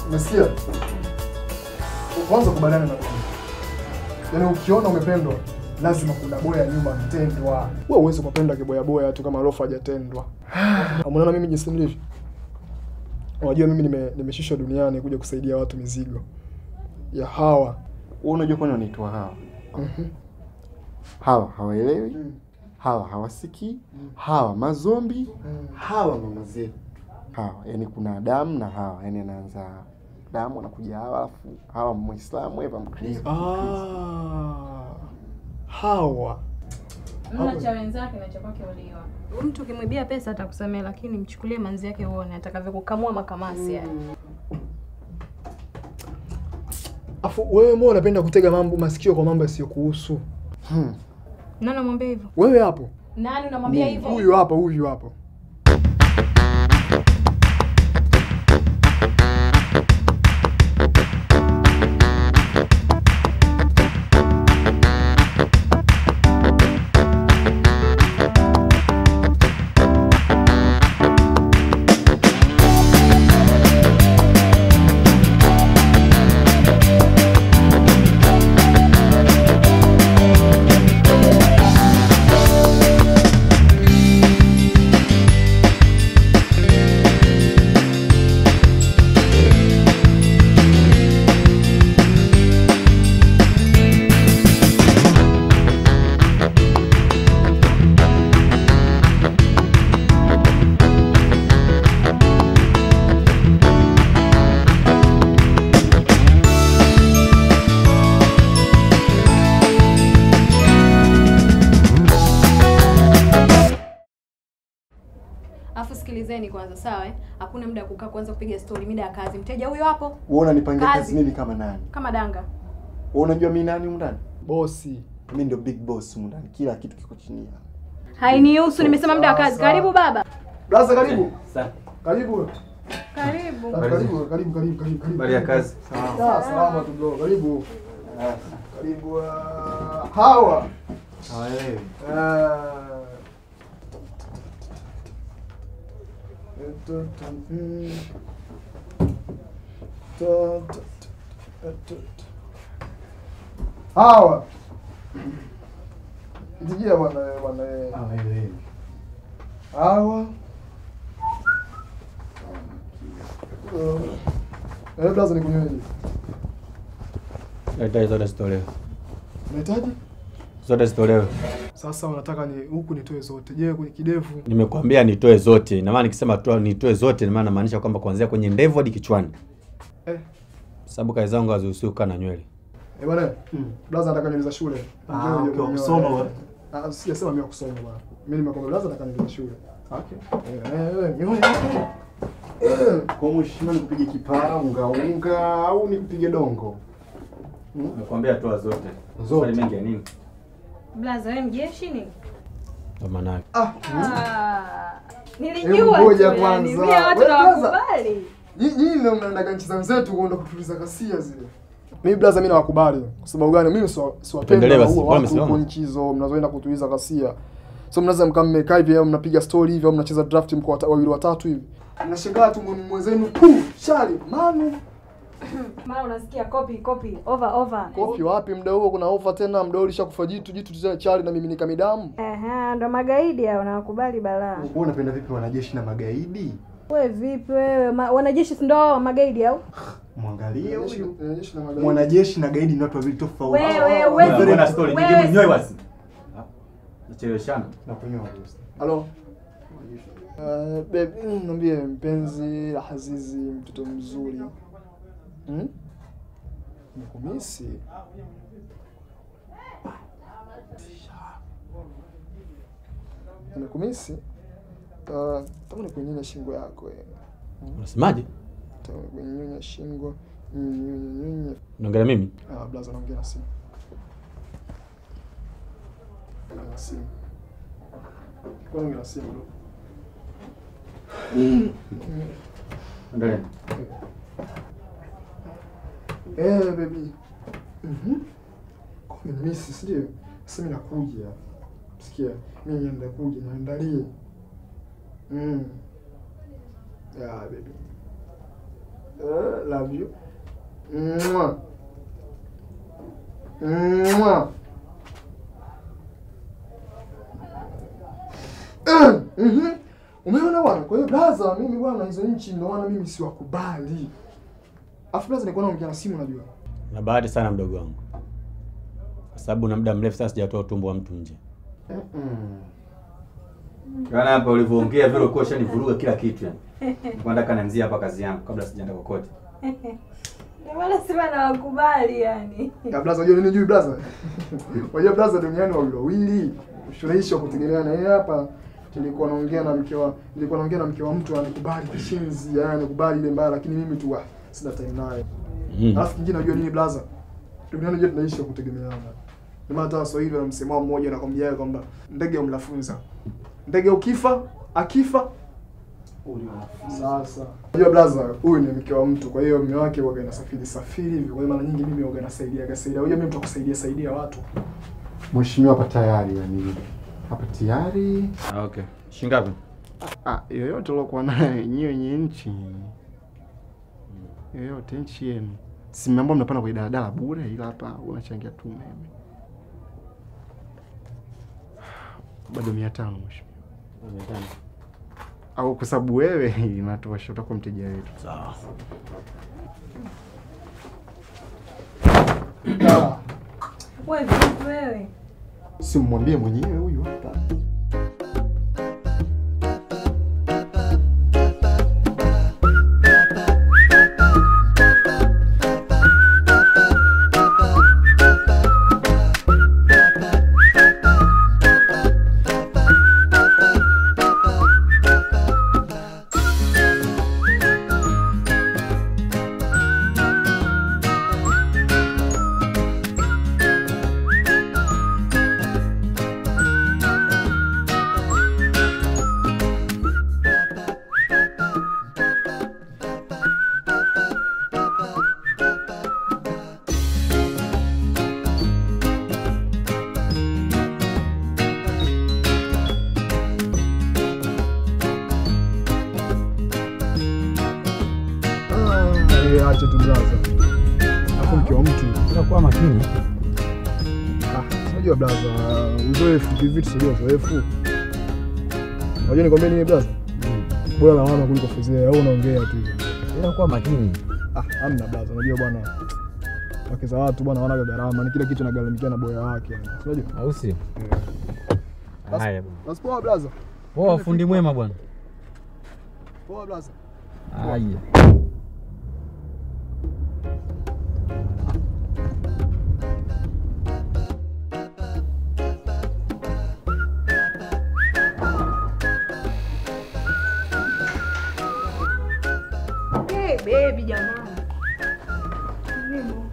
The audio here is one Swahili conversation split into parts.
Umesikia? Kwanza kubaliana na mimi. Yaani ukiona umependwa lazima kuna boya nyuma mtendwa. Wewe huwezi kupenda kiboya boya tu kama rofa hajatendwa. Unaona mimi jinsi nilivyo? Unajua mimi nimeshushwa duniani kuja kusaidia watu mizigo ya hawa. Wewe unajua kwa nini wanaitwa hawa? Hawa hawaelewi, hawa hawasikii, hawa mazombi, hawa mama zetu. Hawa, yani kuna Adamu na Hawa, yani anaanza Adamu anakuja Hawa, alafu Hawa Muislamu, Eva Mkristo. Hawa. Mna cha wenzake na cha kwake uliwa. Mtu ukimwibia pesa atakusamea, lakini mchukulie manzi yake uone atakavyokukamua makamasi yani. Afu wewe mbona unapenda kutega mambo masikio kwa mambo yasiyokuhusu? Nani unamwambia hivyo? Wewe hapo. Nani unamwambia hivyo? Huyu hapa, huyu hapo. Sikilizeni kwanza, sawa eh? Hakuna muda kukaa kwanza kupiga story, mida ya kazi. Mteja huyo hapo. Wewe unanipangia kazi mimi kama nani? Kama danga. Wewe unajua mimi nani humu ndani? Bosi. Mimi ndio big boss humu ndani. Kila kitu kiko chini yangu. Hainihusu, nimesema muda wa kazi. Karibu baba. Blaza karibu. Sawa. Karibu. Karibu. Karibu, karibu, karibu, karibu. Habari ya kazi. Sawa. Salama tu bro. Karibu. Karibu. Hawa. Hawaelewi. Hawa. Itikia bwana bwana. Hawaelewi. Hawa. Blaza nikunyweje? Nahitaji zote zitolewe. Unahitaji? Zote zitolewe. Sasa unataka ni huku nitoe zote. Je, kwenye kidevu? Nimekuambia nitoe zote. Na maana nikisema toa nitoe zote, maana namaanisha kwamba kuanzia kwenye ndevu hadi kichwani. Sababu kazi zangu hazihusiwi kukaa na nywele. Bwana. Blaza anataka nywele za shule. Okay, kusoma wewe. Sijasema mimi kusoma bwana. Mimi nimekwambia blaza anataka nywele za shule. Okay. Nywele yako. Kwa mheshimiwa nikupige kipara, unga unga au nikupige dongo? Nimekuambia toa zote. Zote mengi ya nini? Blaza wewe mjeshi nini? Kwa maana yake. Nilijua. Ngoja kwanza. Mimi watu nawakubali. Nyinyi ndio mnaenda nchi za wenzetu kuenda kutuliza ghasia zile. Mimi blaza mimi nawakubali. Kwa sababu gani? Mimi siwapendi watu huko nchi hizo mnazoenda kutuliza ghasia. So mnaweza mkaa mmekaa hivi au mnapiga story hivi au mnacheza draft mko wawili watatu hivi. Mnashangaa tu mwenzenu pu, shali, manu. Mara unasikia copy copy over over. Copy wapi muda huo kuna over tena muda ulishakufa jitu jitu chali na mimi nikamidamu. Ehe, ndo magaidi hao nawakubali balaa. Wewe unapenda vipi wanajeshi na magaidi? Wewe vipi wewe? Wanajeshi si ndo magaidi au? Mwangalie huyu. Mwanajeshi na gaidi ni watu wawili tofauti. Wewe wewe una story nyingi mnyoe basi. Nacheleweshana. Na kunyoa basi. Halo. Babe, niambie mpenzi, Azizi, mtoto mzuri. Nikumisi. Nikumisi. Tamu nikunyonya shingo yako wewe. Unasemaje? Tamu nikunyonya shingo. Nyonya. Unaongea mimi? Blaza naongea na simu. Na simu. Kwa nini na simu bro? Endelea. Baby. Kwa mimi sio. Sasa mimi nakuja. Sikia, mimi naenda kuja naandalie. Yeah baby. Love you. Mwah. Mwah. Umeona bwana? Kwa hiyo brother, mimi bwana hizo nchi ndio maana mimi siwakubali. Afu brother nilikuwa naongea na simu unajua. Na bahati sana mdogo wangu. Kwa sababu na muda mrefu sasa sijatoa utumbo wa mtu nje. Kana hapa ulivyoongea vile ulikuwa ushanivuruga kila kitu yani. Nilikuwa nataka nianzie hapa kazi yangu kabla sijaenda kokote. Ndio maana sema nawakubali yani. Ya brother unajua nini juu brother? Unajua brother duniani wawili wawili. Ushurisho kutegemea na yeye hapa. Nilikuwa naongea na mke wa mtu anikubali kishinzi, yani anikubali ile mbaya lakini mimi tu sina time naye. Alafu kingine unajua nini brother? Duniani unajua tunaishi kwa kutegemeana. Ndio maana hata Waswahili wana msemo mmoja anakuambia kwamba ndege umlafunza. Ndege ukifa, akifa sasa. Unajua brother, huyu ni mke wa mtu, kwa hiyo mume wake huwa anasafiri safiri hivi. Kwa hiyo mara nyingi mimi huwa nasaidia kasaidia. Unajua mimi mtu akusaidia saidia watu. Mheshimiwa hapa tayari yani. Hapa tayari. Okay. Shilingi ngapi? Yoyote uliokuwa naye nyinyi wenye nchi. Yoyote nchi yenu. Si mmeambiwa mnapanda kwa daladala bure ila hapa unachangia tu umeme. Bado 500 mheshimiwa. 500. Au kwa sababu wewe inatosha utakuwa mteja wetu. Sawa. Wewe vipi wewe? Si mwambie mwenyewe huyu hapa. Acha tu brother. Hapo mke wa mtu unakuwa makini. Unajua brother, uzoefu vitu sio uzoefu. Unajua nikwambie nini brother? Bora lawama kuliko fezea, au unaongea tu hivyo. Unakuwa makini. Hamna brother, unajua bwana. Wake za watu bwana wana gharama, ni kila kitu anagharamikia na boya wake yani. Unajua? Au sio? Haya bwana. Basi poa brother. Poa fundi mwema bwana. Poa brother. Haya. Baby jamani. Nimo.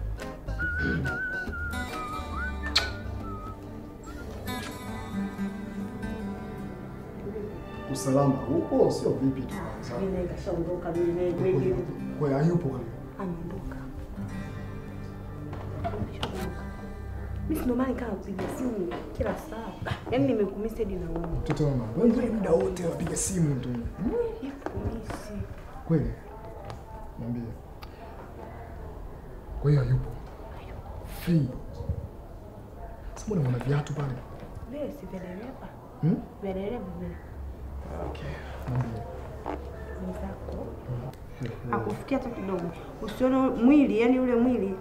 Usalama huko sio vipi tu. Mimi kashaondoka mimi kweli. Kwa hiyo hayupo kwa hiyo. Ameondoka. Mimi ndo maana nikaa kupiga simu kila saa. Yaani nimekumisi hadi na wewe. Mtoto wangu, wewe muda wote unapiga simu tu. Nimekumisi. Kweli? Niambie. Kwa hiyo hayupo. Free. Sasa mbona una viatu pale? Wewe si vya dereva. Vya dereva vile. Okay. Niambie. Mzako. Akufikia hata kidogo. Usione mwili, yani ule mwili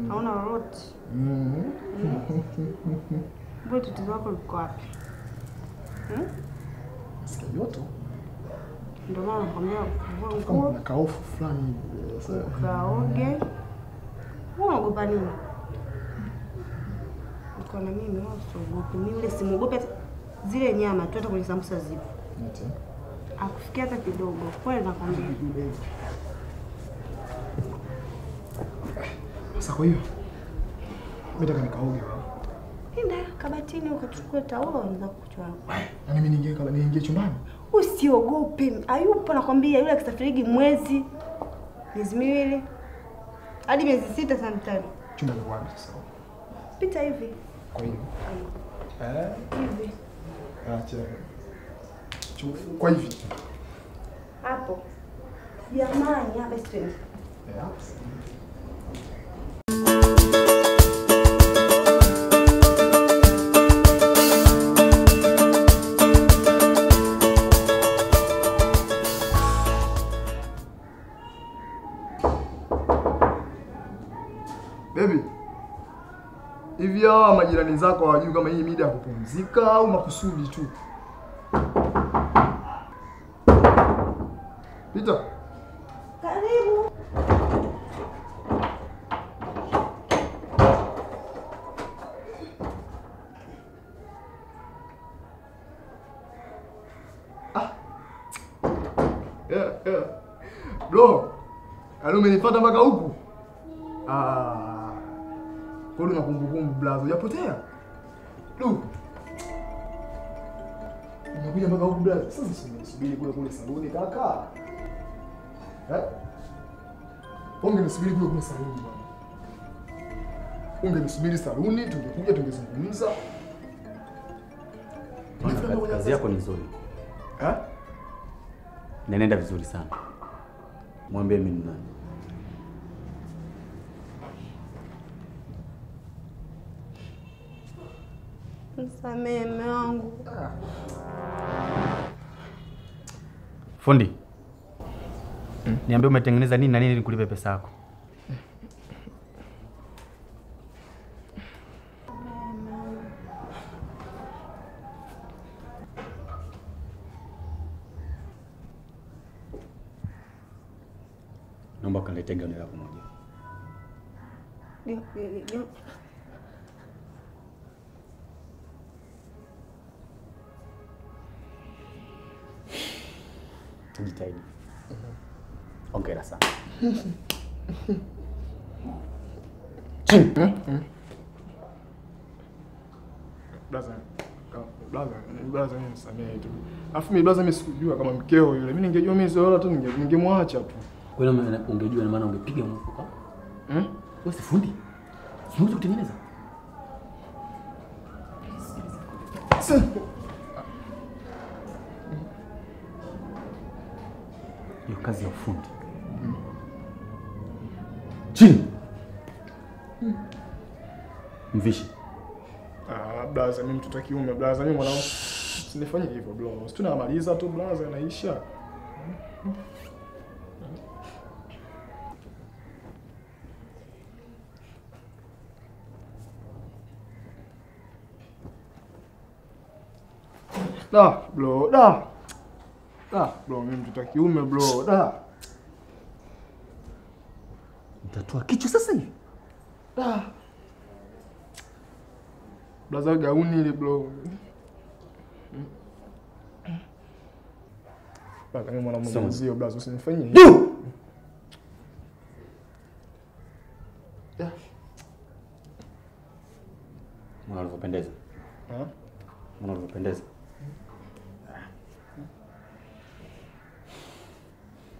hauna lolote. Mbona tatizo lako liko wapi? Sikia joto. Ndio maana nakwambia vua nguo. Kuna kaofu fulani hivi. Kaoge. Wewe unaogopa nini? Uko na mimi wewe usiogope. Mimi yule simuogope zile nyama tu hata kwenye sambusa zipo. Eti. Akufikia hata kidogo. Kweli nakwambia. Sasa kwa hiyo mimi nataka nikaoge wewe. Nenda kabatini ukachukue taulo unaweza kuchukua. Yaani mimi niingie kama niingie chumbani? Usiogope. Hayupo nakwambia, yule akisafirigi mwezi, miezi miwili hadi miezi 6 sometimes. Chumba ni wapi sasa? Pita hivi. Kwa hiyo. Hivi. Acha. Kwa hivi. Hapo. Jamani, hapa twende. Yeah. Baby, hivi hawa majirani zako hawajui kama hii mida ya kupumzika au makusudi tu? Pita. Karibu. Ah. Yeah, yeah. Bro, yaani umenifuata mpaka huku? Ah. Kwa nini unakumbukumbu blazo? Hujapotea? Du. Umekuja mpaka huku blazo. Sasa subiri kule kule saluni kaka. Eh? Ungenisubiri kule kule saluni bwana. Ungenisubiri saluni, tungekuja tungezungumza. Kazi yako ni nzuri. Eh? Nenda vizuri sana. Mwambie mimi ni nani. Nisamehe mume wangu. Fundi. Niambie umetengeneza nini na nini nikulipe pesa yako? Naomba kaniletee gauni lako moja. Ndio. Jitahidi. Hongera sana. Chini. Blaza, mimi nisamehe tu. Alafu mimi blaza mimi sikujua kama mkeo yule. Mimi ningejua mimi sio tu ningemwacha tu. Kwa nini ungejua? Na maana ungepiga mfuko. Wewe si fundi. Si unaweza kutengeneza? Hiyo kazi ya ufundi. Chini. Mvishi. Ah, blaza mimi mtoto wa kiume blaza mimi mwanangu. Usinifanye hivyo bro. Si tunamaliza tu blaza naisha. Da, bro, da. Da, bro, mimi mtoto wa kiume bro, da. Nitatoa kichwa sasa hivi. Da. Blaza gauni ile bro. Blaza mimi mwanamume mzio blaza usinifanyie hivyo. Da. Mbona unavyopendeza? Eh? Mbona unavyopendeza?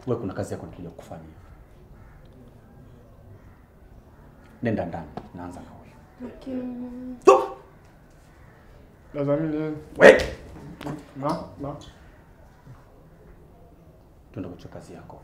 Wewe kuna kazi yako nikuja kukufanyia. Nenda ndani, naanza na huyu. Lakini stop. Blaza mimi wewe. Na. Tuende kuchukua kazi yako.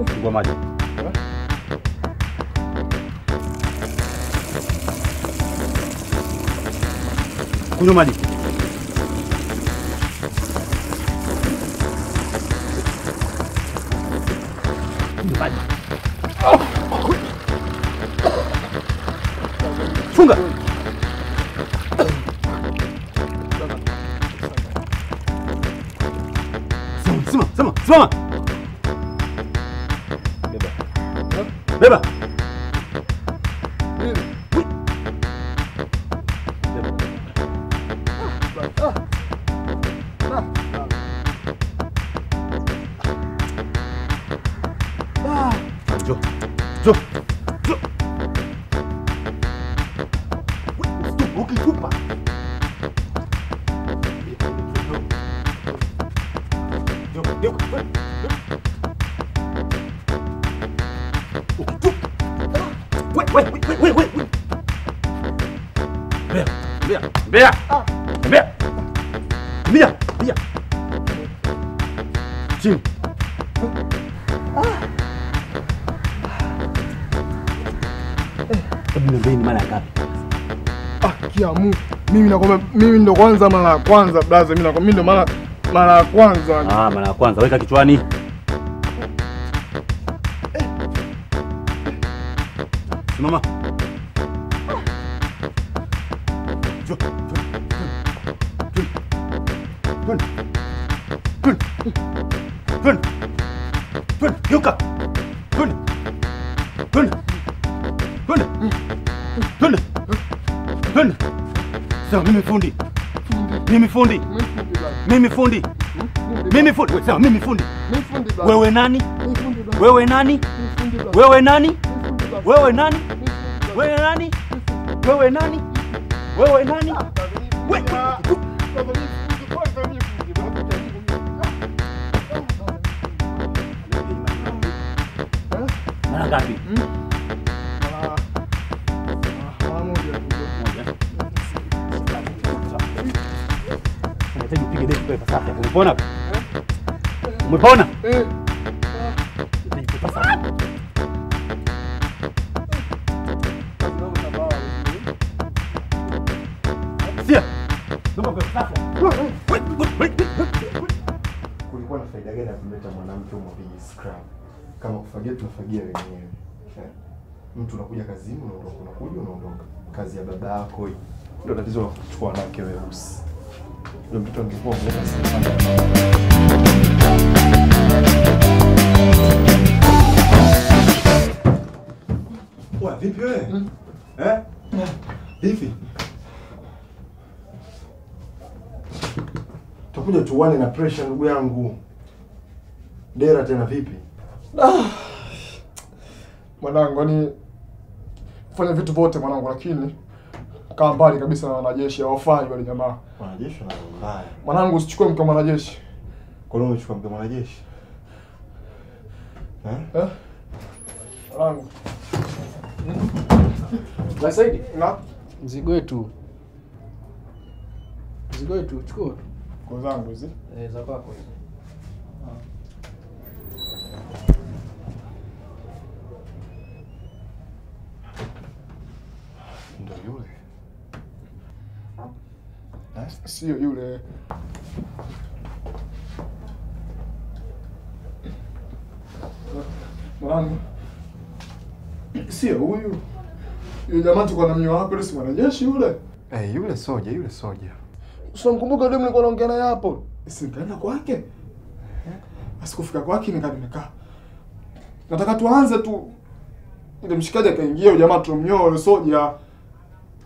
Fungua maji. Kunywa maji. Kunywa maji. Funga. Simama, simama, simama. Beba. Njoo. Njoo. Njoo. Ukitupa. Wait. Mbea. Mbea. Mbea. Mbea. Chini. Hebu niambie ni mara ngapi? Ah, kiamu. Mimi nakwambia mimi ndo kwanza mara ya kwanza brother, mimi nakwambia mimi ndo mara ya kwanza. Ah, mara ya kwanza. Weka kichwani. Simama. Twende. Geuka. Twende. Twende. Twende. Twende. Twende. Sema mimi fundi. Mimi fundi. Mimi fundi. Mimi fundi. Sema mimi fundi. Wewe nani? Wewe nani? Wewe nani? Wewe nani? Wewe nani? Wewe nani? Wewe nani? Wewe. Mara ngapi? Mara moja tu. Moja. Unahitaji upige deki kwa safi. Umepona? Umepona? Eh. Unahitaji kwa safi. Sia. Kulikuwa na faida gani ya kumleta mwanamke umwapige scrub? Kama kufagia tunafagia wenyewe. Mtu unakuja kazini unaondoka, unakuja unaondoka. Kazi ya baba yako hii. Ndio tatizo la kuchukua wanawake weusi. Ndio mtoto angekuwa mleta sana. Wewe vipi wewe? Eh? Vipi? Tutakuja tuone na pressure ndugu yangu. Dera tena vipi? Mwanangu, yani fanya vitu vyote mwanangu, lakini kaa mbali kabisa na wanajeshi, hawafai wale jamaa. Wanajeshi na mbaya. Mwanangu usichukue mke mwanajeshi. Kwa nini unachukua mke mwanajeshi? Eh? Eh? Mwanangu. La Saidi? Na mzigo wetu. Mzigo wetu chukua. Kwa zangu hizi? Eh, za kwako hizi. Ndio yule. Sio yule. Mwanangu. Sio huyu. Yule jamaa tulikuwa namnyoa hapo, yule si mwanajeshi yule. Eh, yule soja, yule soja. Usimkumbuka yule nilikuwa naongea naye hapo. Si nikaenda kwake. Asikufika kwake nikaa nimekaa. Nataka tuanze tu. Ile mshikaji akaingia, yule jamaa tumnyoa yule soja.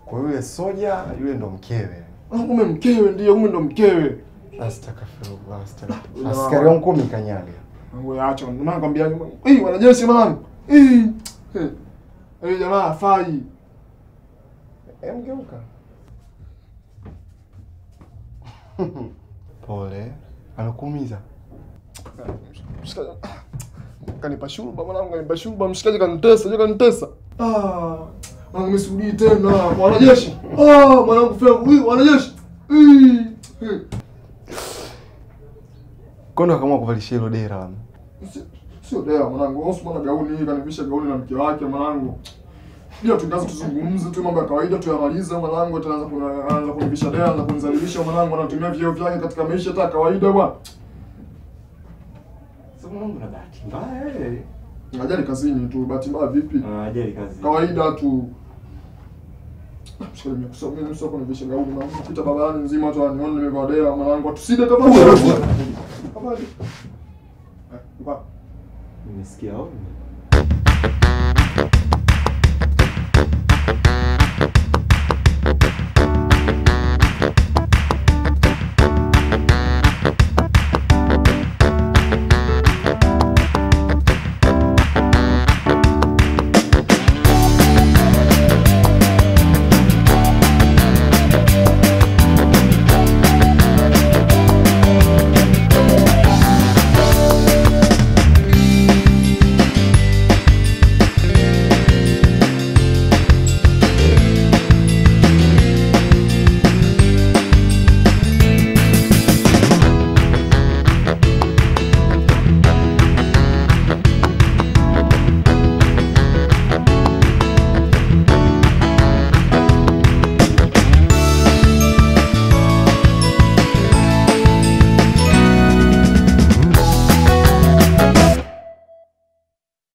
Kwa yule soja, yule ndo mkewe. Kumbe mkewe ndio, kumbe ndo mkewe. Astaghfirullah, astaghfirullah. Askari wangu kumi kanyaga. Mungu yaacha, ndio maana nakwambia eh, wanajeshi mwanangu. Eh. Eh, jamaa hafai. Emgeuka. Pole, anakuumiza. Mshikaji kanipa shuruba mwanangu, kanipa shuruba, mshikaji kanitesa, je kanitesa. Ah, mwanangu mimi tena, wanajeshi. Ah, mwanangu fea, wanajeshi. Eh. Kondo akaamua kuvalisha hilo dera la. Sio dera mwanangu, Osman gauni hii kanivisha gauni na mke wake mwanangu. Bila tukaanza tuzungumze tu mambo ya kawaida tuyamalize mwanangu, ataanza kuanza kunivisha dera na kunizalilisha mwanangu, anatumia vyeo vyake katika maisha hata kawaida bwana. Sasa mwanangu na bahati mbaya wewe. Ajali kazini tu, bahati mbaya vipi? Ajali kazini. Kawaida tu. Mshikaji nimekusa mimi sio kunivisha gauni mwanangu. Pita barabarani nzima watu wananiona nimevaa dera mwanangu. Tuside tafadhali. Tafadhali. Eh, uko. Nimesikia au?